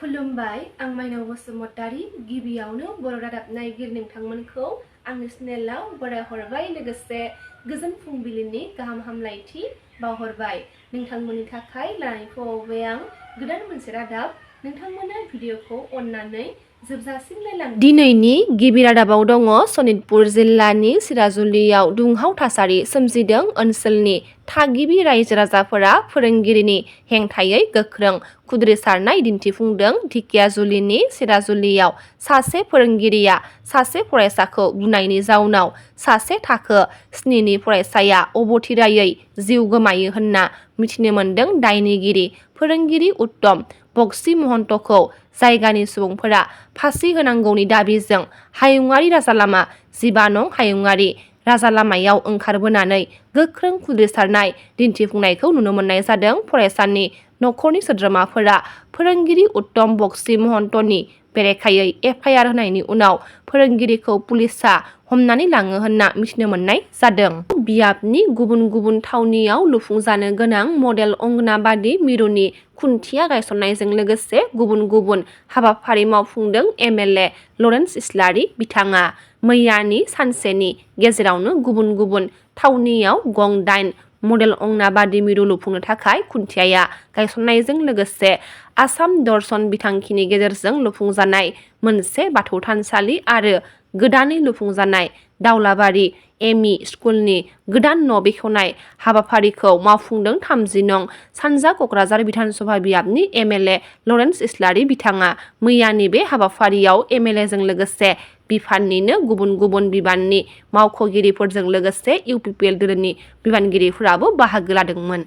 खुलुमबाय आं माइनाव बसुमतारी गिबियावनो बर' रादाब नायगिर नोंथांमोनखौ आंनि चेनेलाव बरायहरबाय लोगोसे गोजोन फुंबिलिनि गाहाम हामलायथि बावहरबाय नोंथांमोननि थाखाय लानानै फैबाय आं गोदान मोनसे रादाब नोंथांमोना भिडिअखौ अननानै जोबजासिम नायलांदो। दिनैनि गिबि रादाबाव दङ सनितपुर जिल्लानि क'क्राझाराव दुंहाव थासारि सोमजिदों ओनसोलनि थागिबि रायजो राजाफोरा फोरोंगिरिनि हेंथायै गोख्रों खुद्रिसारनाय दिन्थिफुंदों। ढिकियाजुलिनि क'क्राझाराव सासे फोरोंगिरिया सासे फरायसाखौ बुनायनि जाउनाव सासे थाखो 7नि फरायसाया अबथिरायै जिउ गोमायो होनना मिथिनो मोन्दों। दायनिगिरि फोरोंगिरि उत्तम बक्सि-महन्तखौ जायगानि सुबुंफोरा फासि होनांगौनि दाबिजों हायुङारि राजालामा 15 नं हायुङारि राजालामायाव ओंखारबोनानै गोख्रों खुद्रिसारनाय दिन्थिफुंनायखौ नुनो मोननाय जादों। फरायसानि नखरनि सोद्रोमाफोरा फोरोंगिरि उत्तम बक्सि-महन्तनि बेरेखायै एफआइआर होनायनि उनाव फोरोंगिरिखौ पुलिसआ हमनानै लाङो होनना मिथिनो मोननाय जादों। बियाबनि गुबुन गुबुन थावनियाव लुफुंजानो गोनां मडेल अंगनाबादि मिरुनि खुन्थिया गायसननायजों लोगोसे गुबुन गुबुन हाबाफारि मावफुंदों एमएलए लरेन्स इस्लारि बिथाङा। मैयानि सानसेनि गेजेरावनो गुबुन गुबुन थावनियाव गं 8 मडेल अंगनाबादि मिरु लुफुंनो थाखाय खुन्थिया गायसननायजों लोगोसे आसाम दर्शन बिथांखिनि गेजेरजों लुफुंजानाय मोनसे बाथौ थानसालि आरो गोदानै लुफुंजानाय दावलाबारि एमइ स्कुलनि गोदान न' बेखेवनाय हाबाफारिखौ मावफुंदों। 30 नं सानजा क'क्राझार बिधानसभा बियाबनि एमएलए लरेन्स इस्लारि बिथाङा। मैयानि बे हाबाफारियाव एमएलएजों लोगोसे बिफाननिनो गुबुन गुबुन बिबाननि मावख'गिरिफोरजों लोगोसे इउपिपिएल दोलोनि बिबानगिरिफोराबो बाहागो लादोंमोन।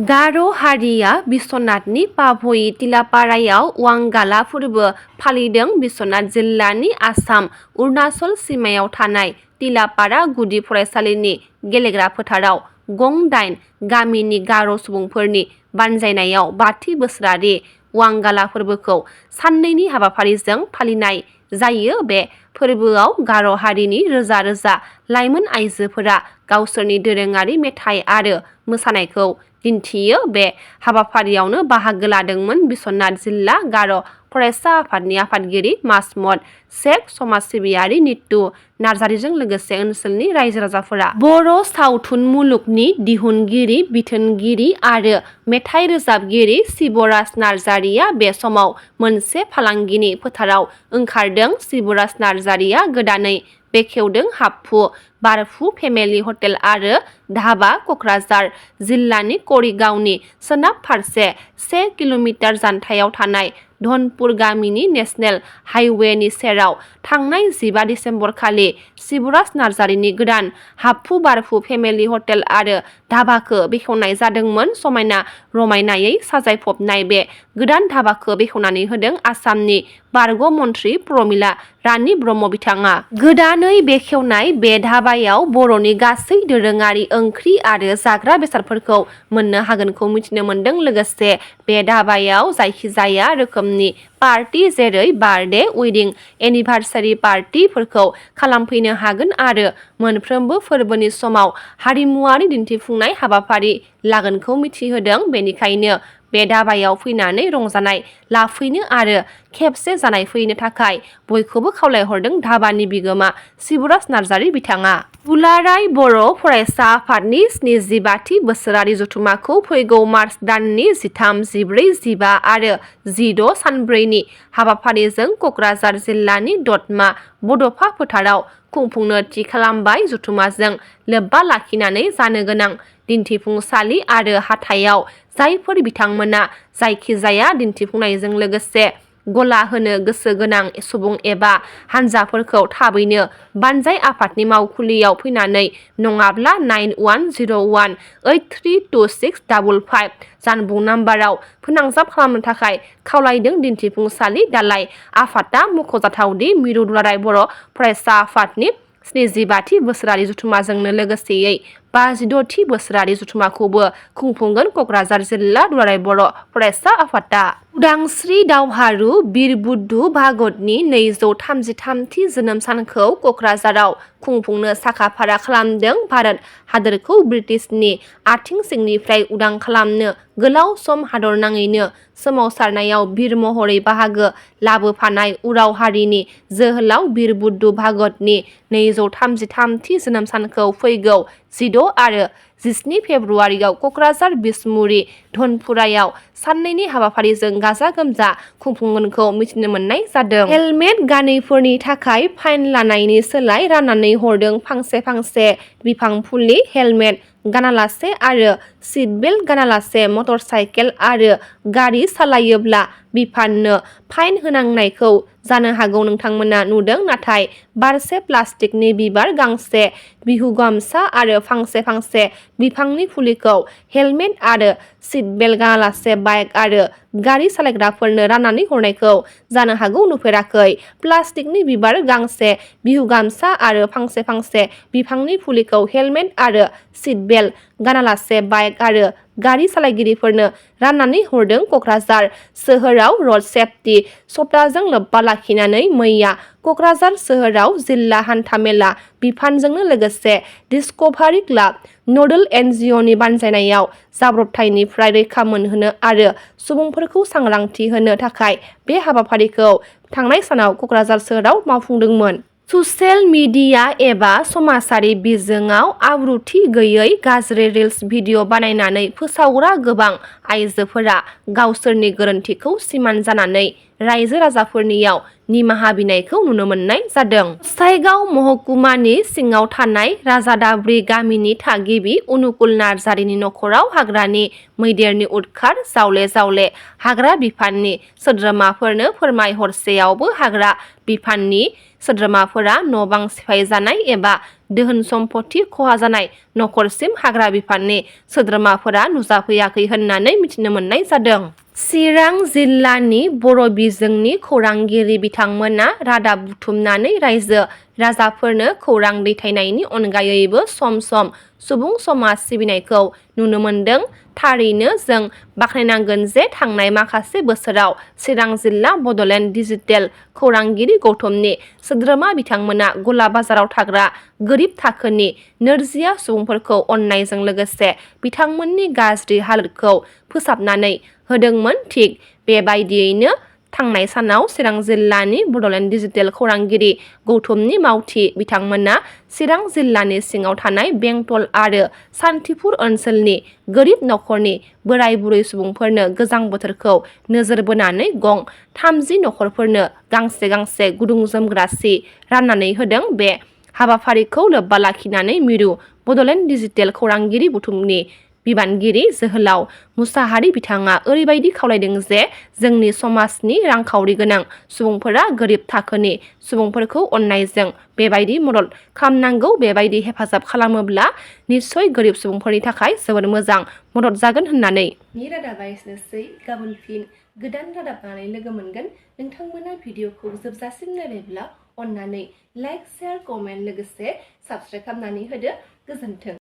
गार' हारिया बिश्वनाथनि पाभई तिलापारायाव वांगाला फोरबो फालिदों। बिश्वनाथ जिल्लानि आसाम-अरुनाचल सीमायाव थानाय तिलापारा गुदि फरायसालिनि गेलेग्रा फोथाराव गं 8 गामिनि गार' सुबुंफोरनि बानजायनायाव बाथि बोसोरारि वांगाला फोरबोखौ साननैनि हाबाफारिजों फालिनाय जायो। बे फोरबोआव गार' हारिनि रोजा रोजा लाइमोन आइजोफोरा गावसोरनि दोरोङारि मेथाइ आरो मोसानायखौ दिन्थियो। बे हाबाफारियावनो बाहागो लादोंमोन बिश्वनाथ जिल्ला गार' फरायसा आफादनि आफादगिरि माजमत शेख, समाज सिबियारि नितु नार्जारिजों लोगोसे ओनसोलनि रायजो राजाफोरा। बर' सावथुन मुलुगनि दिहुनगिरि, बिथोनगिरि आरो मेथाइ रोजाबगिरि शिबराज नार्जारिया बे समाव मोनसे फालांगिनि फोथाराव ओंखारदों। शिबराज नार्जारिया गोदानै बेखेवदों हाफु बारफु फेमिलि हटेल आरो धाबा। क'क्राझार जिल्लानि करिगावनि सोनाब फारसे 1 किल'मिटार जानथायाव थानाय धनपुर गामिनि नेशनेल हाइवेनि सेराव थांनाय 15 दिसेम्बर खालि शिबराज नार्जारिनि गोदान हाफु बारफु फेमिलि हटेल आरो धाबाखौ बेखेवनाय जादोंमोन। समायना रमायनायै साजायफबनाय बे गोदान धाबाखौ बेखेवनानै होदों आसामनि बारग' मन्थ्रि प्रमिला रानी ब्रह्म बिथाङा। गोदानै बेखेवनाय बे धाबायाव बर'नि गासै दोरोङारि ओंख्रि आरो जाग्रा बेसादफोरखौ मोननो हागोनखौ मिथिनो मोन्दों। लोगोसे बे धाबायाव जायखिजाया रोखोमनि पार्टी जेरै बार्थडे, वेडिं एनिभार्सारि पार्टीफोरखौ खालामफैनो हागोन आरो मोनफ्रोमबो फोरबोनि समाव हारिमुआरि दिन्थिफुंनाय हाबाफारि लागोनखौ मिथिहोदों। बेनिखायनो बे धाबायाव फैनानै रंजानाय लाफैनो आरो खेबसे जानाय फैनो थाखाय बयखौबो खावलायहरदों धाबानि बिगोमा शिबराज नार्जारि बिथाङा। दुलाराय बर' फरायसा आफादनि 75थि बोसोरारि जथुम्माखौ फैगौ मार्च दाननि 13, 14, 15 आरो 16 सानब्रैनि हाबाफारिजों क'क्राझार जिल्लानि दतमा बड'फा फोथाराव खुंफुंनो थि खालामबाय। जथुम्माजों लोब्बा लाखिनानै जानो गोनां दिन्थिफुंसालि आरो हाथायाव जायफोर बिथांमोना जायखिजाया दिन्थिफुंनायजों लोगोसे गला होनो गोसो गोनां सुबुं एबा हानजाफोरखौ थाबैनो बानजाय आफादनि मावखुलियाव फैनानै नङाब्ला 9101832655 जानबुं नाम्बाराव फोनांजाब खालामनो थाखाय खावलायदों। दिन्थिफुंसालि दालाय आफादा मख'जाथावदि मिरु दुलाराय बर' फरायसा आफादनि 75थि बोसोरारि जथुम्माजोंनो लोगोसेयै 56थि बोसोरारि जथुम्माखौबो खुंफुंगोन क'क्राझार जिल्ला दुलाराय बर' फरायसा आफादा। उदांस्रि दावहारु बिर बुद्धु भागतनि 233थि जोनोम सानखौ क'क्राझाराव खुंफुंनो साखा-फारा खालामदों भारत हादोरखौ ब्रिटिशनि आथिं सिंनिफ्राय उदां खालामनो गोलाव सम हादरनाङैनो सोमावसारनायाव बिर महरै बाहागो लाबोफानाय उराव हारिनि जोहोलाव बिर बुद्धु भागतनि 233थि जोनोम सानखौ फैगौ 16 आरो 17 फेब्रुआरियाव क'क्राझार बिसमुरि धनपुरायाव साननैनि हाबाफारिजों गाजा-गोमजा खुंफुंगोनखौ मिथिनो मोननाय जादों। हेलमेट गानैफोरनि थाखाय फाइन लानायनि सोलाय राननानै हरदों फांसे फांसे बिफां फुलि। हेलमेट गानालासे आरो सिट बेल्ट गानालासे मटर साइकेल आरो गारि सालायोब्ला बिफाननो फाइन होनांनायखौ जानो हागौ नोंथांमोना नुदों, नाथाय बारसे प्लास्टिकनि बिबार गांसे बिहु गामसा आरो फांसे फांसे बिफांनि फुलिखौ हेलमेट आरो सिट बेल्ट गानालासे बाइक आरो गारि सालायग्राफोरनो राननानै हरनायखौ जानो हागौ नुफेराखै। प्लास्टिकनि बिबार गांसे बिहु गामसा आरो फांसे फांसे बिफांनि फुलिखौ हेलमेट आरो सिट बेल्ट गानालासे बाइक आरो गारि सालायगिरिफोरनो राननानै हरदों। क'क्राझार सोहोराव रड सेफ्टि सप्ताहजों लोब्बा लाखिनानै मैया क'क्राझार सोहोराव जिल्ला हान्थामेला बिफानजोंनो लोगोसे डिस्कभारि क्लाब नडल NGOनि बानजायनायाव जाब्रबथायनिफ्राय रैखा मोनहोनो आरो सुबुंफोरखौ सांग्रांथि होनो थाखाय बे हाबाफारिखौ थांनाय सानाव क'क्राझार सोहोराव मावफुंदोंमोन। ससियेल मिडिया एबा समाजारि बिजोङाव आब्रुथि गैयै गाज्रि रिल्स भिडिअ बानायनानै फोसावग्रा गोबां आइजोफोरा गावसोरनि गोरोन्थिखौ सिमान जानानै रायजो राजाफोरनियाव निमाहा बिनायखौ नुनो मोननाय जादों। गसाइगाव महकुमानि सिङाव थानाय राजादाब्रि गामिनि थागिबि अनुकुल नार्जारिनि नखराव हाग्रानि मैदेरनि उदखार जावले-जावले हाग्रा बिफाननि सोद्रोमाफोरनो फोरमायहरसेयावबो हाग्रा बिफाननि सोद्रोमाफोरा न'-बां सिफायजानाय एबा दोहोन सम्पति खहा जानाय नखरसिम हाग्रा बिफाननि सोद्रोमाफोरा नुजाफैयाखै होननानै मिथिनो मोननाय जादों। चिरां जिल्लानि बर' बिजोंनि खौरांगिरि बिथांमोना रादाब बुथुमनानै रायजो राजाफोरनो खौरां दैथायनायनि अनगायैबो सम-सम सुबुं समाज सिबिनायखौ नुनो मोनदों। थारैनो जों बाख्नायनांगोन जे थांनाय माखासे बोसोराव चिरां जिल्ला बड'लेण्ड डिजिटेल खौरांगिरि गौथुमनि सोद्रोमा बिथांमोना गला बाजाराव थाग्रा गोरिब थाखोनि नोरजिया सुबुंफोरखौ अननायजों लोगोसे बिथांमोननि गाज्रि हालोदखौ फोसाबनानै होदोंमोन। थिग बेबायदियैनो थांनाय सानाव चिरां जिल्लानि बड'लेण्ड डिजिटेल खौरांगिरि गौथुमनि मावथि बिथांमोना चिरां जिल्लानि सिङाव थानाय बेंटल आरो सान्थिपुर ओनसोलनि गोरिब नखरनि बोराय-बुरै सुबुंफोरनो गोजां बोथोरखौ नोजोर बोनानै गं 30 नखरफोरनो गांसे गांसे गुदुं जोमग्रा सि राननानै होदों। बे हाबाफारिखौ लोब्बा लाखिनानै मिरु बड'लेण्ड डिजिटेल खौरांगिरि गौथुमनि बिबानगिरि जोहोलाव मुसाहारि बिथाङा ओरैबायदि खावलायदों जे जोंनि समाजनि रांखावरि गोनां सुबुंफोरा गोरिब थाखोनि सुबुंफोरखौ अननायजों बेबायदि मदद खालामनांगौ। बेबायदि हेफाजाब खालामोब्ला निस्सय गोरिब सुबुंफोरनि थाखाय जोबोद मोजां मदद जागोन होननानै। रादाबा एसेनोसै। गाबोन फिन गोदान रादाब लानानै लोगो मोनगोन। नोंथांमोना भिडिअखौ जोबजासिम नायबायब्ला अननानै लाइक, शेयार, कमेन्ट लोगोसे साबस्क्राइब खालामनानै होदो। गोजोन्थों।